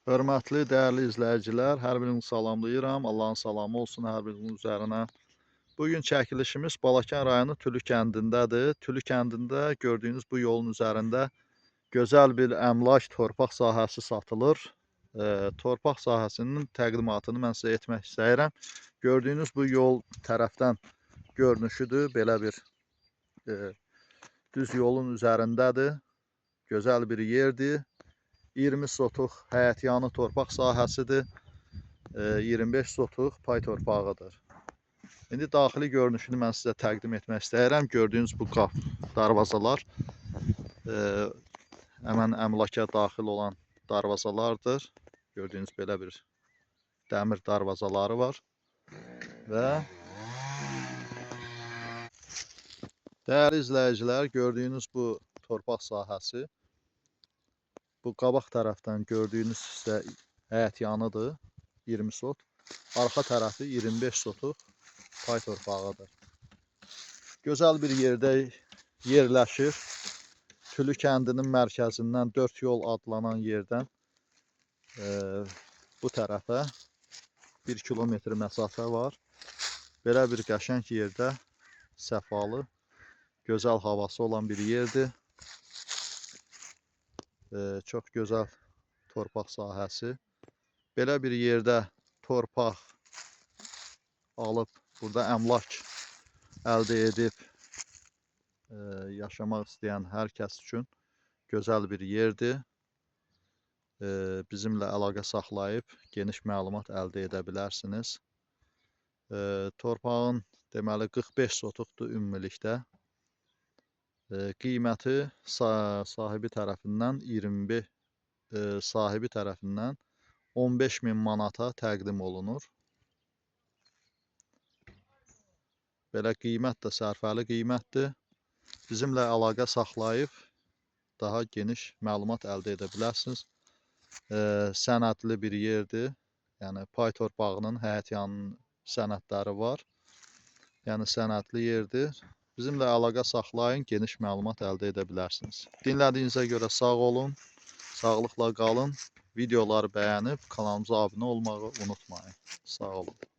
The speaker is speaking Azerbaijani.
Hörmətli, dəyərli izləyicilər, hər birinizi salamlayıram. Allahın salamı olsun hər birinizin üzərinə. Bugün çəkilişimiz Balakən rayonu Tülü kəndindədir. Tülü kəndində gördüyünüz bu yolun üzərində gözəl bir əmlak torpaq sahəsi satılır. Torpaq sahəsinin təqdimatını mən sizə etmək istəyirəm. Gördüyünüz bu yol tərəfdən görünüşüdür. Belə bir düz yolun üzərindədir. Gözəl bir yerdir. 20 sotuq həyətyanı torpaq sahəsidir. 25 sotuq pay torpağıdır. İndi daxili görünüşünü mən sizə təqdim etmək istəyirəm. Gördüyünüz bu qap darvazalar həmən əmlaka daxil olan darvazalardır. Gördüyünüz belə bir dəmir darvazaları var. Və dəyərli izləyicilər, gördüyünüz bu torpaq sahəsi, bu qabaq tərəfdən gördüyünüz hissə həyətyanıdır, 20 sot. Arxa tərəfi 25 sotuq pay torpağıdır. Gözəl bir yerdə yerləşir. Tülü kəndinin mərkəzindən 4 yol adlanan yerdən bu tərəfə 1 kilometr məsafə var. Belə bir qəşəng yerdə, səfalı, gözəl havası olan bir yerdir. Çox gözəl torpaq sahəsi. Belə bir yerdə torpaq alıb, burada əmlak əldə edib yaşamaq istəyən hər kəs üçün gözəl bir yerdir. Bizimlə əlaqə saxlayıb geniş məlumat əldə edə bilərsiniz. Torpağın deməli 45 sotuqdur ümumilikdə. Qiyməti sahibi tərəfindən 25 sahibi tərəfindən 15.000 manata təqdim olunur. Belə qiymət də sərfəli qiymətdir. Bizimlə əlaqə saxlayıb daha geniş məlumat əldə edə bilərsiniz. Sənədli bir yerdir. Yəni pay torpağının həyətyanının sənədləri var. Yəni sənədli yerdir. Bizimlə əlaqə saxlayın, geniş məlumat əldə edə bilərsiniz. Dinlədiyinizə görə sağ olun, sağlıqla qalın. Videoları bəyənib kanalımıza abunə olmağı unutmayın. Sağ olun.